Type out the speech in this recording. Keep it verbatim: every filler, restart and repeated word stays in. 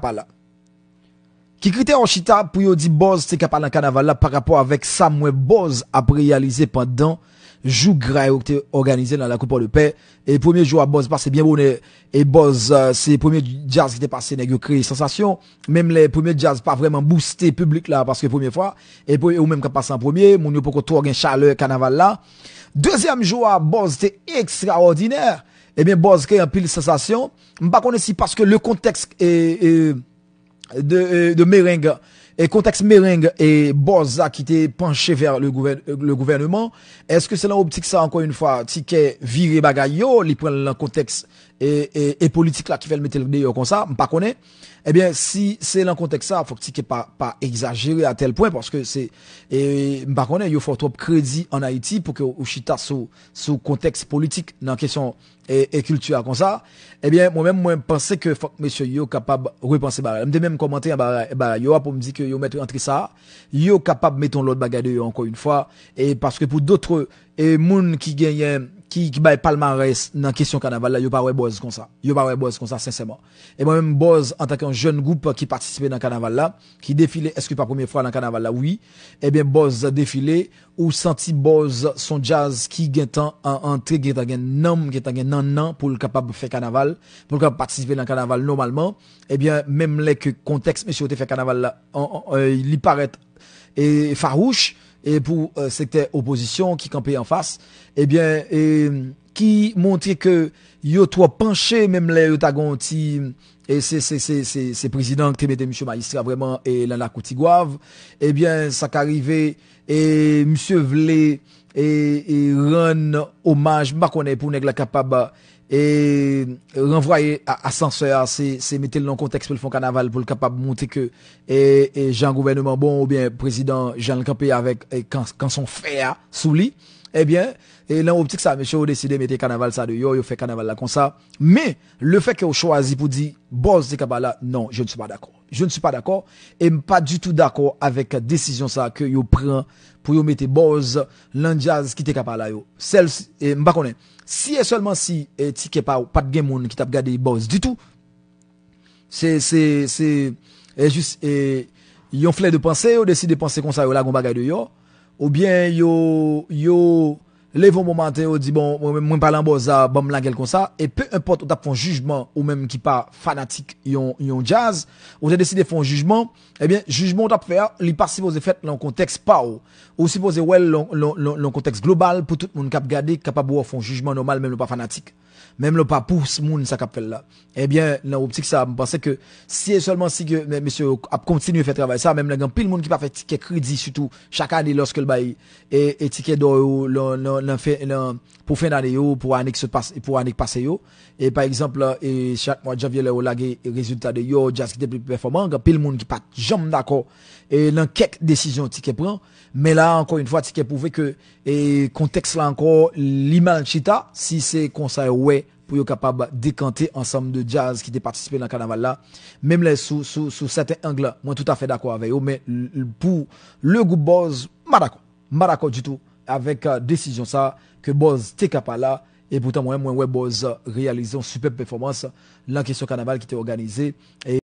pa la. Ki kritè yo chita pou yo di Buzz te ka pa nan kanaval la pa rapò avèk sa m wè Buzz ap reyalize pandan jou gra yo te òganize nan lakou Pòdepè? E premye jou a Buzz pase byen bonè. E Buzz, euh, se premye djaz ki te pase, nèg yo kreye sansasyon. Menm lè premye djaz pa vrèman booste piblik la paske premye fwa. E pou ou menm k ap pase an premye, moun yo poko twò gen chalè kanaval la. Dezyèm jou a Buzz te ekstraòdinè. Ebyen, Buzz kreye anpil sansasyon. M pa konnen si paske le kontèks e, e, de, e, de mereng e kontèks mereng e Buzz la ki te panche vè le gouvè-, le gouvèneman. Èske se nan optik sa, ankò yon fwa, Tikè vire bagay yo, li pran l nan kontèks e, e, e politik la ki fè l mete l deyò konsa? M pa konnen. Ebyen, si se nan kontèks sa, fòk Tikè pa, pa egzajere a tèl pwen, paske se, e, m pa konnen, yo fè w twòp kredi ann Ayiti pou ke ou chita sou, sou kontèks politik nan kesyon e, e kilti a konsa, ebyen, mwen menm, mwen panse ke fòk mesye yo kapab repanse bagay la. M te menm kòmante anba bagay yo a pou m di ke yo mèt rantre sa, yo kapab mete yon lòt bagay deyò ankò yon fwa, e paske pou dòt, e moun ki genyen, ki, ki bay palmarès nan kesyon kanaval la, yo pa wè Buzz konsa. Yo pa wè Buzz konsa, sensèman. E mwen menm, Buzz, antanke yon jèn gwoup ki patisipe nan kanaval la, ki defile, èske pa premye fwa nan kanaval la? Wi. Ebyen, Buzz defile, ou santi Buzz se yon djaz ki gentan an, antre, gentan gen nanm, gentan gen nannan pou l kapab fè kanaval, pou l kapab patisipe nan kanaval nòmalman. Ebyen, menm lè ke kontèks mesye yo te fè kanaval la, an, an, e, li parèt, e, fawouch, e pou, e, sektè opozisyon ki kanpe anfas, ebyen, e, ki montre ke yo twò panche, menm lè yo ta gen yon ti, e se, se, se, se, se prezidan ki te mete misye majistra vrèman, e, nan lakou Tigwav. Ebyen, sa ka rive, e misye vle, e, e rann omaj, m pa konnen, pou nèg la kapab, e ranvwaye a, asansè a, se, se mete l nan kontèks pou l fè yon kanaval, pou l kapab montre ke, e, e jan gouvèneman bon, oubyen prezidan jan l kanpe avèk, e, kan-, kanson fè a sou li. Ebyen, e nan optik sa, mesye yo deside mete kanaval sa deyò, yo fè kanaval la konsa. Men, le fè ke yo chwazi pou di Buzz te ka pa la, non, je ne suis pas d'accord. Je ne suis pas d'accord. E m pa ditou dakò avèk desizyon sa ke yo pran pou yo mete Buzz nan djaz ki te ka pa la yo. Sèl, e m pa konnen. Si e sèlman si, e, Tikè pa, pa t gen moun ki t ap gade Buzz ditou, se, se, se, e, jis, e, yon flè de panse, yo deside panse konsa, yo lage yon bagay deyò, oubyen yo, yo leve yon bon maten, yo di, bon, mwen, mwen pa nan Buzz la, ban m lage l konsa, e pe enpòt ou t ap fè yon jijman, ou menm ki pa fanatik yon, yon djaz, ou te deside fè yon jijman, ebyen, jijman ou t ap fè a, li pa sipoze fèt nan yon kontèks pa w. Ou sipoze wè l nan, nan, nan, nan yon kontèks global pou tout moun k ap gade kapab wè w fè yon jijman nòmal, menm lè w pa fanatik. Menm lè w pa pou s-, moun sa k ap fè l la. Ebyen, nan optik sa, m panse ke si e sèlman si ke, men, mesye yo ap kontinye fè travay sa, menm lè gen anpil moun ki pa fè Tikè kredi, sitou chak ane lòske l bay, e, e Tikè dò yo, nan, nan, nan fen, nan, pou fen dane yo, pou ane ki sot pase, pou ane ki pase yo. E pa egzanp, e chak mwa janvye lè yo lage rezilta de yo, djaz ki te pi pèfòman, gen anpil moun ki pa t janm dakò, e nan kèk desizyon Tikè pran. Men la, ankò yon fwa, Tikè pwouve ke, e kontèks la ankò, li mal chita, si se konsa yo wè pou yo kapab dekante ansanm de djaz ki te patisipe nan kanaval la. Menm lè sou, sou, sou sèten ang, mwen toutafè dakò avè yo, men l-, l-, pou le gwoup Buzz, m pa dakò. M pa dakò ditou avèk, e, desizyon sa ke Buzz te ka pa la. E poutan, mwen, mwen wè Buzz reyalize yon sipèb pèfòmans nan kesyon kanaval ki te òganize. E